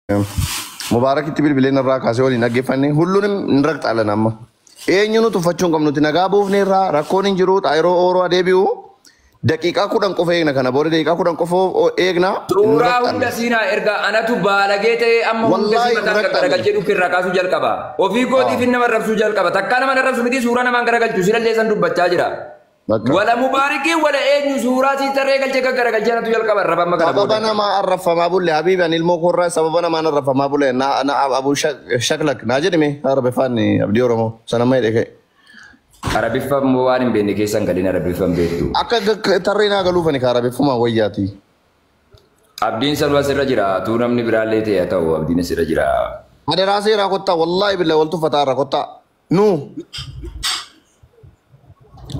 Mubaarakitti bilbileen irraa kaasee waliin dhaggeeffanne hulluun hin raqxaalan amma. Eenyu nu tuffachuu hin qabnu nuti nagaa buufne irraa rakkoon hin jiru xaayiroo ooroo adeebi'u daqiiqaa 10 qofa eegna kana booda daqiiqaa 10 qofa eegna hin Suuraa hunda raqxanne. siinaa erga anatu baalagee ta'ee amma hunda si Wallaahi hin mataan raqxanne. garagalchee dhukkee irraa kaasuu jalqaba. Ofii kootiif nama arrabsuu jalqaba. Takkaa nama arrabsu miti suuraa namaan garagalchu silallee san dubbachaa jira. Bakka. Wala mubaarikii wala eenyu suuraa sii tarree galchee gaggaragalchee anatu jalqaba arraba amma kana Sababa booda. namaa arraffamaa bulle habiibi ani ilmoo koorraa sababa namaan arraffamaa bulle na na abu shaklak naa jedhime arabiffaan abdii oromoo sanamma jedhe ka'e. Arabiffa immoo waan hin beekne keessan galiin arabiffa hin beektu. Akka tarree naa galuufani ka arabiffuma wayyaati. Abdiin sanuu asirra jira. Tuu namni biraallee ta'e haa ta'u abdiin asirra jira. Adaraa seeraa kottaa wallaahi billaa wal tuffataa irra kottaa. Nu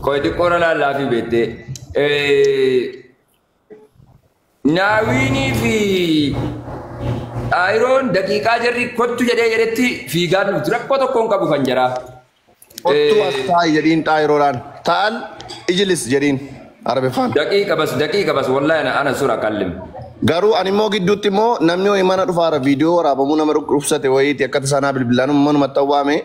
Qoy xiqqoora laallaa fi beektee. Naawiinii fi Xaayiroon daqiiqaa jarri kottu jedhee jedhetti fiigaa nuti rakkoo tokko hin qabu kan jaraa. kottu as taa'i jedhiin xaayiroodhaan. Ta'al ijilis jedhiin arabiffaan. Daqiiqa bas wallahi ana sura kallim. Garuu ani immoo gidduutti immoo namni wayii mana dhufaara viidiyoo waraabamuu nama dhukkubsate wayiiti akka tasaanaa bilbilaan manumatti awwaame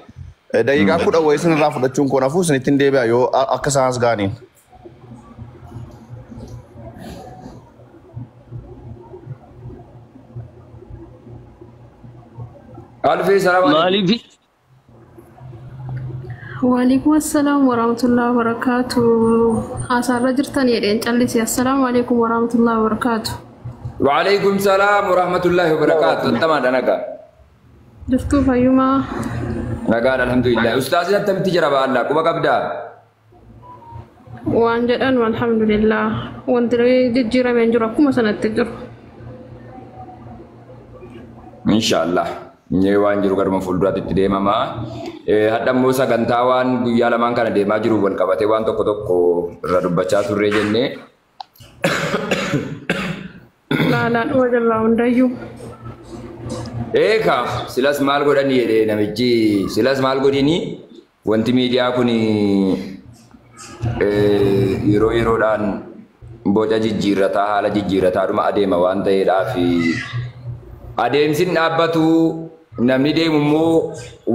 daqiiqaa 10 wayii isin irraa fudhachuun koo nafuu isin ittiin deebi'a yoo akka isaan as ga'aniin. Alfii salaam alaikum. Maaliif Waalaikum assalam warahmatullahi wabarakatuh. Hasaarra jirtan jedheen callise. Assalaamu alaikum warahmatullahi wabarakatuh. Waalaikum salaam warahmatullahi wabarakaatu. Attamaadha nagaa. Jirtuu fayyumaa. Nagaadha alhamdulillah. Ustaaziin attamitti jira baallaa quba qabdaa? Waan jedhan alhamdulillah. Wanti jijjiirameen jiru akkuma sanatti jiru. Inshaallah. Inni waan jiru garuma fuulduraatti itti deemama. Hadha immoo sagantaa waan guyyaa lamaan kana deemaa jiru wal qabatee waan tokko tokko irra dubbachaa turree jennee. Laalaa dhuma jirraa hundayyuu. Eeka silas maal godhani jedhee namichi silas maal godhini wanti miidiyaa kun yeroo yeroodhaan boca jijjiirrataa haala jijjiirrataa dhuma adeema waan ta'eedhaaf adeemsi hin dhaabbatu namni deemu immoo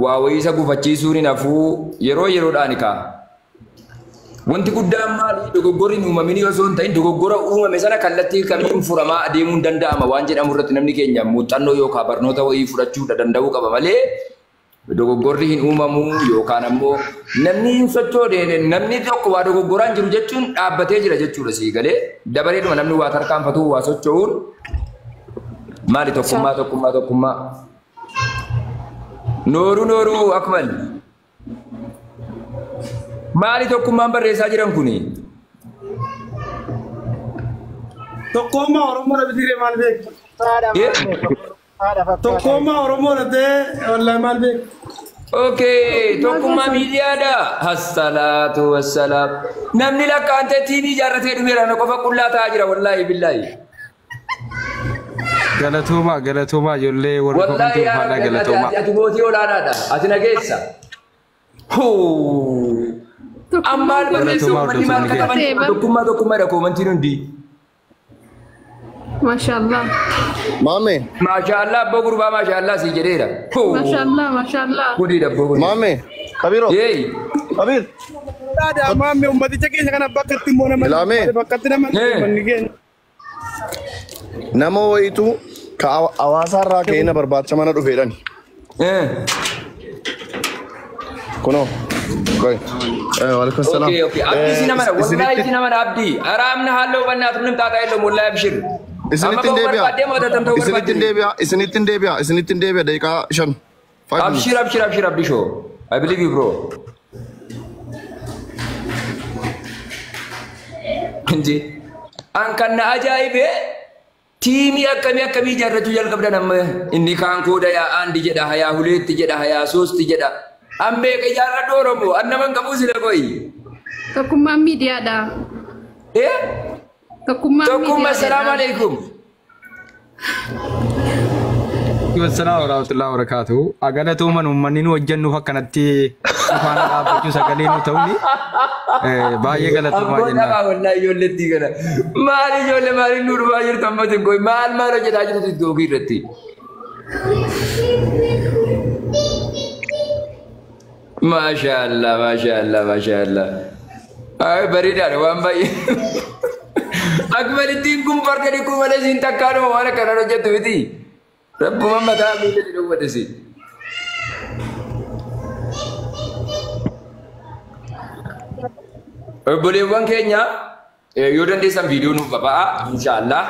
waa wayii isa gufachiisuun hin hafuu yeroo yeroodhaan kaa. Wanti guddaan maali dogoggorri hin uumamin osoo hin ta'in dogoggora uumame sana kallattii kamiin furamaa adeemuun danda'ama waan jedhamu irratti namni keenya muuxannoo yookaan barnoota wayii fudhachuu danda'uu qaba malee dogoggorri hin uumamu yookaan ammoo namni hin sochoone namni tokko waa dogoggoraan jiru jechuun dhaabbatee jira jechuudha sii galee dabareedhuma namni waa tarkaanfatu waa socho'uun maali tokkummaa tokkummaa tokkummaa. Nooruu nooruu akmal. Maali tokkummaan barreessaa jiran kuni? Tokkummaa Oromoo dhabdee maal beektu? Tokkummaa Oromoo dhabdee wallahi maal beektu? Okay, tokkummaa miidiyaadha. Assalaatu wassalaam. Namni lakkaa'antee tiimii ijaarratee dhumeera na qofa qullaa ta'aa jira wallaahi billaahi. Galatoomaa galatoomaa ijoollee warri Wallaahi komantii yaa ulfaadhaa Rabbi galatoomaa. ati mootii olaanaadha. Ati nageessa. Huu. Amma Tokkummaan kun barreessuu Galatoomaa uummanni maal hordoftoonni kataban keenya. tokkummaa tokkummaadha koomantiin hundi. Maashaallah. Maame Maashaallah abboo gurbaa maashaallah sii jedheera. Huu. Maashaallah maashaallah. Guddiidha abboo guddiidha. maame kabiiroo Yeey. kabiir Dhaadhaa maamme ummaticha keenya kana bakka itti immoo nama Ilaamee. bakka itti nama manni keenya. Nama wayiitu ka hawaasaarraa ka'ee na barbaacha mana dhufeedhani. Kunoo. Qoy. Waalaikum salaam. Okay, okay. Abdii si nama wallahi si nama abdii. Araamna halluu bannaatu nim taataa illee wallahi abshir. Isinittiin deebi'a. Isinittiin deebi'a. Isinittiin deebi'a. Isinittiin deebi'a daqiiqaa 5. 5 minutes. Abshir abshir abshir abdishoo. I believe you bro. Inji. An kan na ajaa'ibe tiimii akkamii akkamii ijaarrachuu jalqabdan amma inni kaan kooda yaa aandi jedha hayaa huleetti jedha hayaa soosti jedha. An beeka ijaarradhu Oromoo an naman qabuu sila qoyi. Tokkummaan miidiyaadha. Eh? Tokkummaan Tokkummaa miidiyaadha. salaamu alaikum. Wassalaamu warahmatullahi wabarakatuh. Galatooman uummanni nu hojjennuuf akkanatti nu faana dhaabbachuu sagalee nu ta'uuni baay'ee galatoomaa Abboo jennaan. dhabaa wallahi ijoolleetti kana. Maal ijoollee maaliin nu dhufaa jirtu amma xiqqoo maal maal hojjetaa jirtu iddoo irratti. Maashaallah, maashaallah, maashaallah. Ay, bareedaadha waan baay'ee. Akmalittiin kun farda dhiquu malee siin takkaanuma waan akkanaan hojjettu miti. Rabbuma mataa miila si dhowwate si. Obboleewwan keenya yoo dandeessan viidiyoo nuuf baba'aa inshaallah.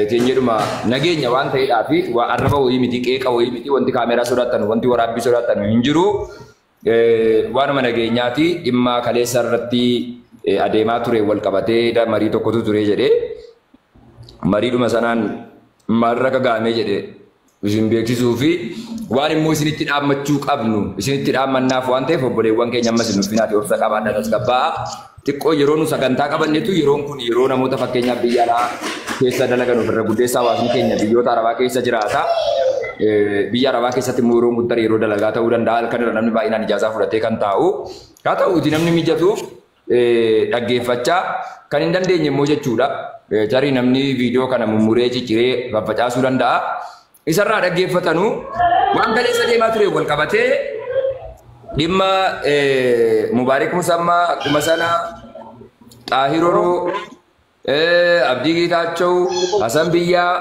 Teenyedhuma nageenya waan ta'eedhaa fi waa arraba wayii miti, qeeqa wayii miti, wanti kaameraa sodaattan, wanti waraabbii sodaattan hin jiru. Waanuma nageenyaati dhimma kaleessa irratti adeemaa ture wal qabatee marii tokkotu ture jedhee mariidhuma sanaan maalirra gagaamee jedhe isin beeksisuu fi waan immoo isinitti dhaammachuu qabnu isinitti dhaammannaaf waan ta'eef obboleewwan keenya ammas hin nuffinaati obsa qabaadhaa tasgabbaa'a. Xiqqoo yeroo nu sagantaa qabannetu yeroon kun yeroo namoota fakkeenyaaf biyya alaa keessa dalagan ofirra guddeessaa hawaasni keenya biyyoota arabaa keessa jiraata. Biyya arabaa keessatti immoo yeroon guddaa yeroo dalagaa ta'uu danda'a. Halkan irra namni baay'inaan ijaasaa fudhatee kan taa'u. Haa ta'uuti namni mijatuuf dhaggeeffachaa kan hin dandeenye immoo jechuudha. Tarii namni viidiyoo kana mummuree cicciree faffacaasuu danda'a. Isarraa dhaggeeffatanuu waan kaleessa deemaa ture wal qabatee dhimma Mubaarik Musammaa akkuma sana Xaahiroroo Abdii Geetaachoo Hasan Biyyaa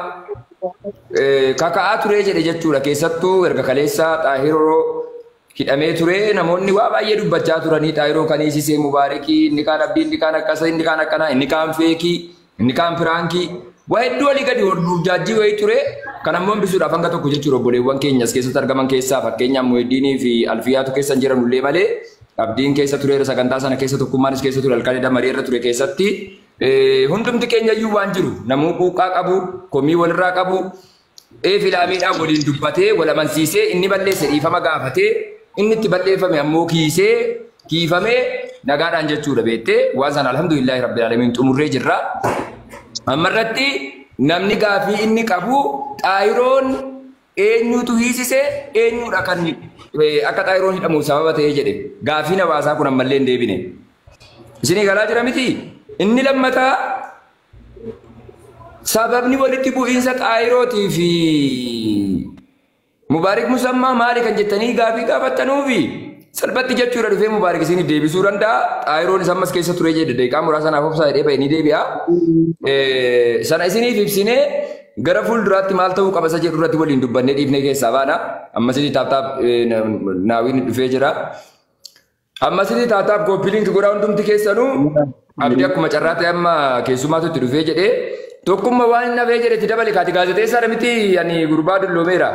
kaka'aa ture jedhe jechuudha. Keessattuu erga kaleessa Xaahiroroo hidhamee ture namoonni waa baay'ee dubbachaa turanii Xaahiroo kan hiisisee Mubaarikii inni kaan Abdii inni kaan akkasa inni kaan akkanaa inni kaan feekii inni kaan piraankii waa hedduu walii gadi horduuf jaajjii wayii ture. Kan ammoo hambisuudhaaf hanga tokko jechuudha obboleewwan keenyas keessatti argaman keessaa fakkeenyaaf Muhiddiinii fi Alfiyaatu keessa hin jiran illee malee Abdiin keessa tureera sagantaa sana keessa tokkummaanis keessa ture halkan marii irra ture keessatti hundumti keenya iyyuu waan jiru namuu quuqqaa qabu komii walirraa qabu filaamiidhaan waliin dubbatee wal amansiisee inni balleesse dhiifama gaafatee inni itti balleeffame ammoo kiisee kiifamee nagaadhaan jechuudha beektee waan sana alhamdulillahi rabbil aalamiin xumurree jirra. Ammarratti namni gaafii inni qabu Xaahiroon eenyutu hiisise eenyudha kan akka Xaahiroon hidhamu sababa ta'ee jedhe gaafiin hawaasaa kun ammallee hin deebine. Isinii galaa jira miti? Inni lammataa sababni walitti bu'iinsa Xaahirootii fi Mubaarik Musammaa maali kan jettanii gaafii gaafattanuufi salphatti jechuudha dhufee Mubaarik isiniif deebisuu danda'a. Xaahiroon isa ammas keessa ture jedhe daqiiqaa muraasa naaf obsaa jedhee ba'ee ni deebi'a. Sana isiniif ibsinee gara fuulduraatti maal ta'uu qaba isa jedhu irratti waliin dubbannee dhiifnee keessaa baana. Ammas taaptaap naawiin dhufee jira. Ammas taaptaap kooppi godhaa hundumti keessanuu Abdii akkuma carraa ta'e amma keessummaatu itti dhufee jedhee tokkummaa waan hin hafee jedhe itti dabale kaati gaazexeessaa miti ani gurbaa dulloomeera.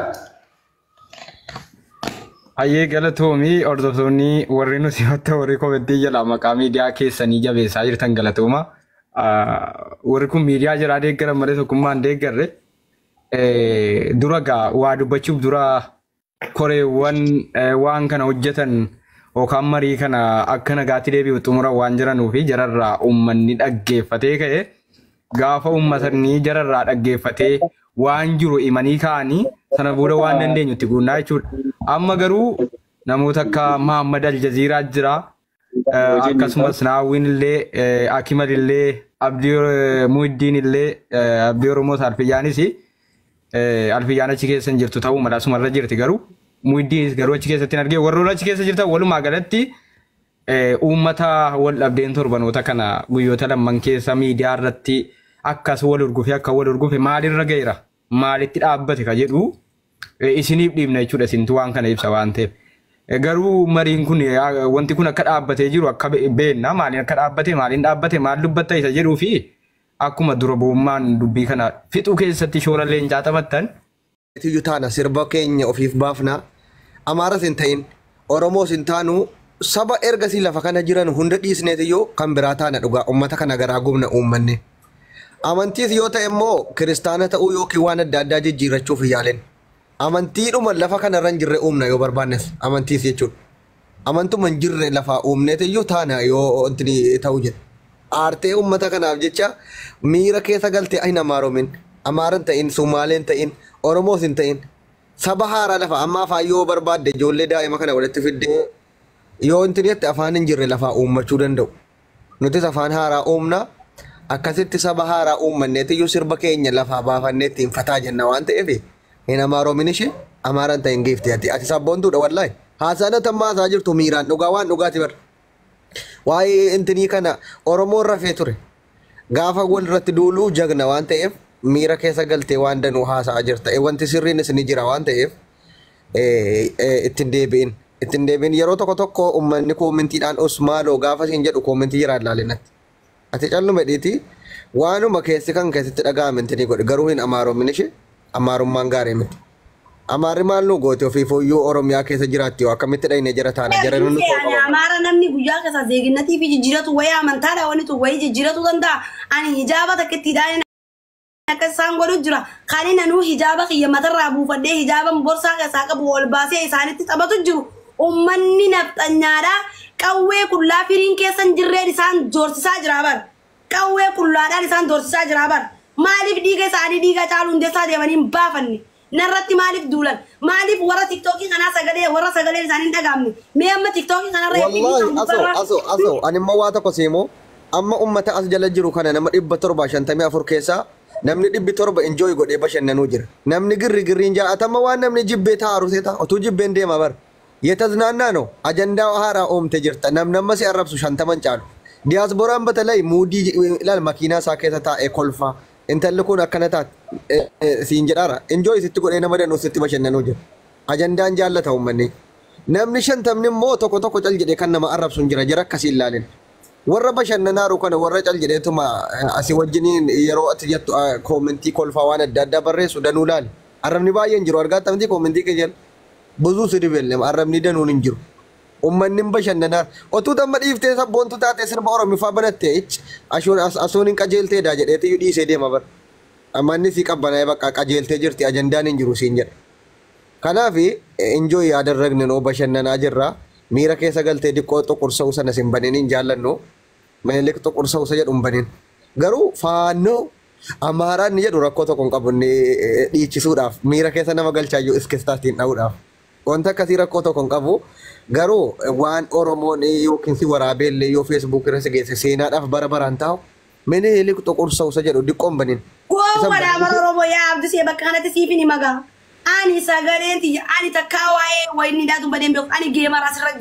Hayyee galatoomii hordoftoonni warri nuti hotta warri komentii jalaa maqaa miidiyaa keessanii jabeessaa jirtan galatooma. Warri kun miidiyaa jiraa deeggaran malee tokkummaan deeggarre. Dura gaa waa dubbachuuf dura koreewwan waan kana hojjetan yookaan marii kana akka nagaatti deebi'u xumura waan jiranuu fi jararraa uummanni dhaggeeffatee ka'e gaafa uummatni jararraa dhaggeeffatee waan jiru himanii ka'anii sana booda waan dandeenyu itti guunnaa jechuudha. Amma garuu namoota akka Mahammad Aljaziiraa jira. Akkasumas Naawwiin illee Akimal illee Abdii Muhiddiin illee Abdii Oromoos Alfiyyaanis Alfiyyaan achi keessa hin jirtu ta'uu mala asumarra jirti garuu Muhiddiinis garuu achi keessatti hin argee warroon achi keessa jirtan walumaa galatti uummata wal dhabdeen torbanoota kana guyyoota lamman keessa miidiyaa irratti akkas wal urgufe akka wal urgufe maalirra ga'eera maalitti dhaabbate ka jedhu isiniif dhiibna jechuudha isintu waan kana ibsa waan ta'eef. Garuu mariin kun wanti kun akka dhaabbatee jiru akka beekna maaliin akka dhaabbate maaliin dhaabbate maal dubbatta isa jedhuu fi akkuma dura bu'ummaan dubbii kana fixuu keessatti shoora leencaa taphattan. Iyyuu taana sirba keenya ofiif baafna. Amaaras hin ta'in Oromoos hin taanu saba ergasii lafa kana jiran hunda dhiisneetiyyuu kan biraa taana dhugaa uummata kana garaa gubna uummanne. Amantiis yoo ta'e immoo kiristaana ta'uu yookiin waan adda addaa jijjiirrachuuf hin yaalin. Amantiidhuma lafa kanarra hin jirre uumna yoo barbaannes amantiis jechuudha. Amantuma hin jirre lafaa uumneetiyyuu taana yoo wanti ta'u jedhe. Aartee uummata kanaaf jecha miira keessa galtee hin amaaromin. Amaaran ta'in, Sumaaleen ta'in, Oromoos hin ta'in. Saba haaraa lafa amma afaan yoo barbaadde ijoollee daa'ima kana walitti fiddee yoo wanti jette afaan hin jirre lafaa uummachuu danda'u. Nutis afaan haaraa uumna. Akkasitti saba haaraa uummanneetiyyuu sirba keenya lafaa baafannee ittiin fataa jenna waan ta'eef Hin amaaroomin ishee amaaraan ta'in geefte ati ati sabboontuudha wallaahi. Haasaan tammaa haasaa jirtu miiraan dhugaa waan dhugaati bar. Waa'ee intinii kana Oromoon rafee ture. Gaafa wal irratti duuluu jagna waan ta'eef miira keessa galtee waan danuu haasa'aa jirta. Wanti sirriinis ni jira waan ta'eef ittiin deebi'in. Ittiin deebi'in yeroo tokko tokko uummanni koomentiidhaan os maaloo gaafa siin jedhu koomentii jiraan laalinatti. Ati calluma dhiitii waanuma keessi kan keessatti dhaga'ame intinii godhe garuu hin amaaroomin ishee amaarummaan gaarii miti. Amaarri maal nu goote ofiif iyyuu Oromiyaa keessa jiraatti yoo akkamitti dhayne jira taana jara nu Ani amaara namni guyyaa keessa zeeginnatii fi jijjiiratu wayii amantaadha wanni tun wayii jijjiiratu danda'a. Ani hijaaba takkittiidhaan akka isaan godhu jira. Kan inni anuu hijaaba kiyya matarraa buufadhee hijaaba borsaa keessaa qabu ol baasee isaanitti taphatu jiru. Uummanni nafxanyaadha. Qawwee qullaa firiin keessa hin jirreen isaan doorsisaa jira bara. Qawwee qullaadhaan isaan doorsisaa jira bara. Maaliif dhiiga isaanii dhiiga caalu hundeessaa deemanii hin baafanne? Narratti maaliif duulan? Maaliif warra tiktookii kanaa sagalee warra sagaleen isaanii hin dhagaamne? Mee amma tiktookii kanarra Wallahi asoo asoo asoo ani immoo waa tokko siimuu amma ummata as jala jiru kana nama 754 keessaa namni 700 enjoy godhee bashannanuu jira. Namni girri girriin jaa'atama waan namni jibbee taa'aru seeta otuu jibbeen deema bara. የተዝናና ነው አጀንዳው ሀራ ኦምተ ጅርታ namni amma si arrabsu shantaman caalu. Diyaasbooraan batalay muudii ilaal makiinaa isaa keessa taa'ee kolfa. Intalli kun akkana taate siin jedhaara. Enjoy sitti godhee nama danuu sitti bashannanuu jira. Ajandaan jaallata uummanni. Namni shantamni immoo tokko tokko cal jedhee kan nama arrabsu hin jira jira akkasii ilaalin. Warra bashannanaaru kana warra cal jedheetuma asii wajjiniin yeroo ati jettu koomentii kolfaa waan adda addaa barreessu danuu laali. Arrabni baay'een jiru argaa miti koomentii kee jala. ብዙ ስድብ የለም arrabni danuun hin jiru. Uummanni bashannanaa otuu tamma dhiiftee sabboontu taate sirba Oromiffaa banatte asuun hin qajeelteedha jedheeti dhiisee deema bara. Amanni si qabbanaa'ee bakka qajeeltee jirti ajandaan hin jiru siin jedha. Kanaaf enjoy yaadadragne noo bashannanaa jirra. Miira keessa galtee diqqoo xuqursa'uu sana sin banin hin jaallannu. Minilik xuqursa'uu isa jedhu hin banin. Garuu faannoo Amaaraan ni jedhu rakkoo tokko hin qabu inni dhiichisuudhaaf miira keessa nama galchaa jiru iskistaatiin dha'uudhaaf. Wanta akkasii rakkoo tokko hin qabu. Garuu waan Oromoon yookiin si waraabeellee yoo feesbuuk irra si geesse seenaadhaaf bara baraan taa'u minilik xuqursa'uu isa jedhu diqqoo hin banin. Gowwaadha bara Oromoo yaa Abdusee bakka kanatti siif hin himagaa. Ani sagaleen tiyya ani takkaa waa'ee wayinni dhaatu badeen beeku ani geema asirra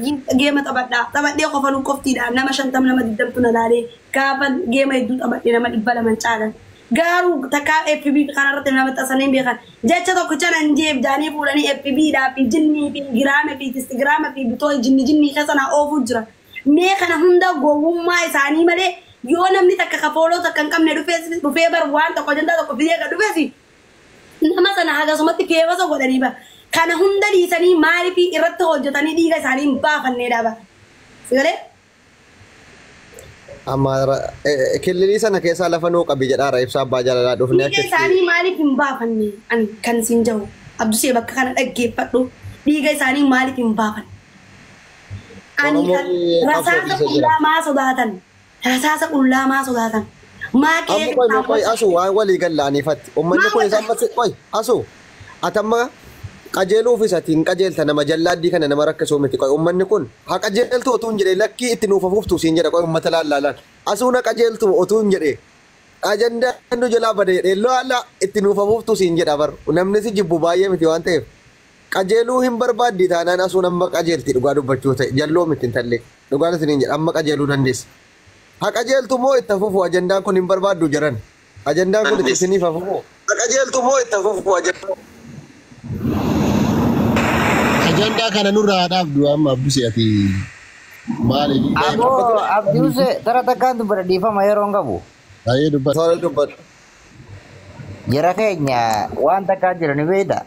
geema taphadhaa taphadhee qofa nu qoftiidha nama 50 nama 20 na laalee gaafa geema hedduu taphadhee nama 200 caalan. Garuu takkaa FB kanarratti nama xasanii beekan jecha tokkicha nan jeef jaanii fuudhanii FB dhaa fi jinnii fi giraama fi tistigiraama fi bitoo jinni jinnii keessa naa oofuu jira. Mee kana hunda gowwummaa isaanii malee yoo namni takka kafooloo takka hin qabne dhufee bar waan tokko ajandaa tokko fidee kan dhufeesi nama sana hagasumatti keewwasa godhanii bara. Kana hunda dhiisanii maaliif irratti hojjetanii dhiiga isaanii hin baafanneedha bara. Sigalee? Amaara kililii sana keessaa lafa nuu qabi jedhaara ibsaa abbaa jaalalaa dhufnee Dhiiga isaanii maaliif hin baafanne ani kan siin jiru Abdusee bakka kana dhaggeeffadhu dhiiga isaanii maaliif hin baafanne. Ani kan rasaasa qullaa maa sodaatan rasaasa qullaa maa sodaatan maa Amma qoy qoy asu waan walii gallaaniifatti uummanni kun isaan masi qoy asu atamma qajeeluuf isatiin qajeelta nama jallaaddii kana nama rakkisuu miti qoy uummanni kun haa qajeeltu otuu hin jedhee lakkii itti nuuf hafuuftu siin jedha qoy uummata laallaalaan asuu na qajeeltu otuu hin jedhee ajandaan nu jalaa bade jedhee laala itti nuuf hafuuftu siin jedha bar namni si jibbu baay'ee miti waan ta'eef qajeeluu hin barbaaddi taanaan asuun amma qajeelti dhugaa dubbachuu ta'e jalloo miti hin tallee dhugaan isiniin jedha amma qajeeluu dandeessi. Haa qajeeltu moo itti hafuufu ajandaan kun hin barbaaddu jiran ajandaan kun itti isiniif hafuufu. Haa qajeeltu moo itti hafuufu ajandaan. Ajandaa kana nurraa dhaabdu amma Abdusee ati maali? Aboo Abdusee tara takkaan dubbata dhiifama yeroo hin qabu. Baay'ee dubbata. Tola dubbata. Jara keenya waan takkaa jira ni beekta.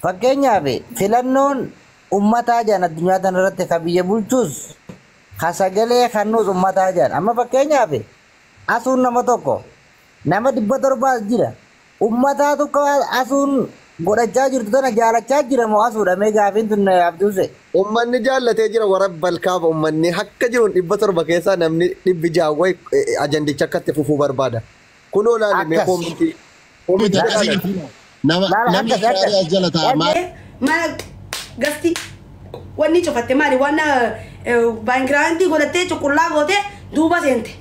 Fakkeenyaaf filannoon uummataa jiran addunyaa kana irratti ka biyya bulchus ka sagalee kennuus uummataa jiran. Amma fakkeenyaaf asuun nama tokko nama 700 jira. Uummataatu asuun godhachaa jirtu tana jaalachaa jira moo asuudha mee gaafiin tun Abdusee. Uummanni jaallatee jira warra balkaaba uummanni akka jiruun 700 keessaa namni 600 wayi ajandicha akkatti fufuu barbaada. Kunoo laali mee koomitii. Nama namni gaarii as jala taa'a maal? Mana gasti wanni cufatte maali waan baangiraandii godhattee cuqullaa gootee duuba seente.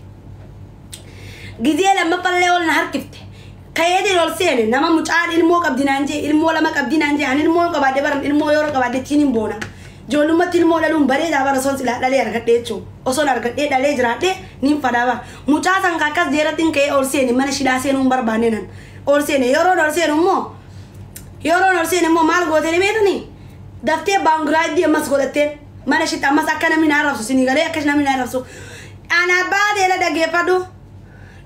Gizee lammaffallee ol na harkifte. Ka'eetiin ol seene nama mucaan ilmoo qabdi naan jee, ilmoo lama qabdi naan jee. Ani ilmoo qabaadhe baran, ilmoo yeroo qabaadhe ittiin hin boona. Ijoollummaatti ilmoo dhaluun bareedaa bara, osoon silaa dhalee argadhee jechuudha. Osoon argadhee dhalee jiraadhee niin fadaa bara. Mucaa san akkas jeeratti ka'ee ol seene, mana shidhaa seenuu hin barbaanne nan. Ol seene, yeroon ol seenu immoo, yeroon ol seene immoo maal gootee ni beektanii? Daftee baangiraaddii ammas godhatteen mana shitti ammas akka namni na arrabsu sinii galee, akka namni na arrabsu. Ana abbaa teela dhaggeeffadhu.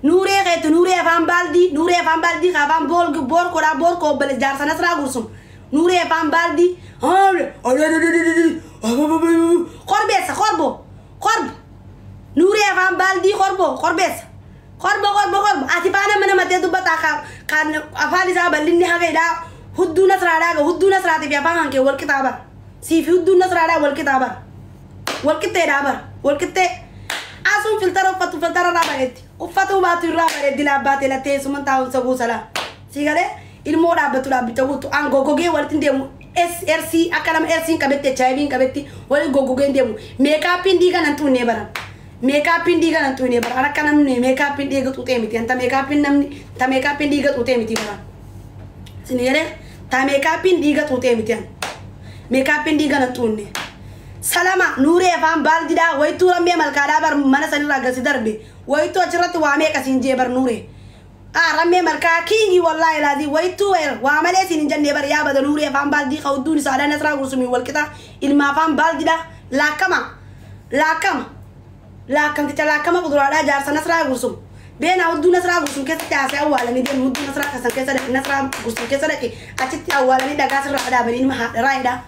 Nuuree keetu, nuuree afaan baaldii, nuuree afaan baaldii ka afaan bool boorkoodhaa, boorkoo obbole jaarsa Nasraa Gursum. Nuuree afaan baaldii korbeessa, korbo korbo, nuuree afaan baaldii korbo korbeessa, korbo korbo korbo. Ati faana mana matee dubbataa kan afaan isaa bal'inni haga hidhaa hudduu Nasraadhaa ga hudduu Nasraatii fi afaan kan kee wal qixaa bara. Siifi hudduu Nasraadhaa wal qixaa bara. Wal qixxeedhaa bara, wal qixxee. Asuun filtara uffatu, filtara irraa bareetti. Uffatu baatu irraa bareetti, laabbaatee lattee suman taa'umsa guusalaa. Si galee ilmoo dhaabbatu dhaabbicha guutu an goggogee walitti deemu. SRC akka nama RC qabetti HIV qabetti waliin goggogee deemu. Meekaappiin dhiiga nan xuunnee baran. Meekaappiin dhiiga nan xuunnee baran. Akka namni meekaappiin dhiiga xuuxee miti. Anta meekaappiin namni ta meekaappiin dhiiga xuuxee miti baran. Sin galee ta meekaappiin dhiiga xuuxee miti. Meekaappiin dhiiga nan xuunne. Salama nuuree afaan baaldidhaa wayittuu rammee malkaadhaa bar mana sanirraa gasi darbe wayittuu achirratti waa meeqa siin jee bar nuuree. Ah, rammee malkaa kiingi, wallaahi laazii wayittuu weer waa malee siin hin jennee bar. Yaa bada nuuree afaan baaldii qawudduun isaadhaa Nasraa Gursumii walqixa ilma afaan baaldidhaa laakkama laakkama laakkamticha laakkama kuduraadhaa jaarsa Nasraa Gursum. Beena hudduu Nasraa Gursum keessatti haasee awwaalanii deemu, hudduu Nasraa kasan keessa dhaqi, Nasraa Gursum keessa dhaqi, achitti awwaalanii dhagaa sirraa dhaabanii ilma haadha raayidhaa.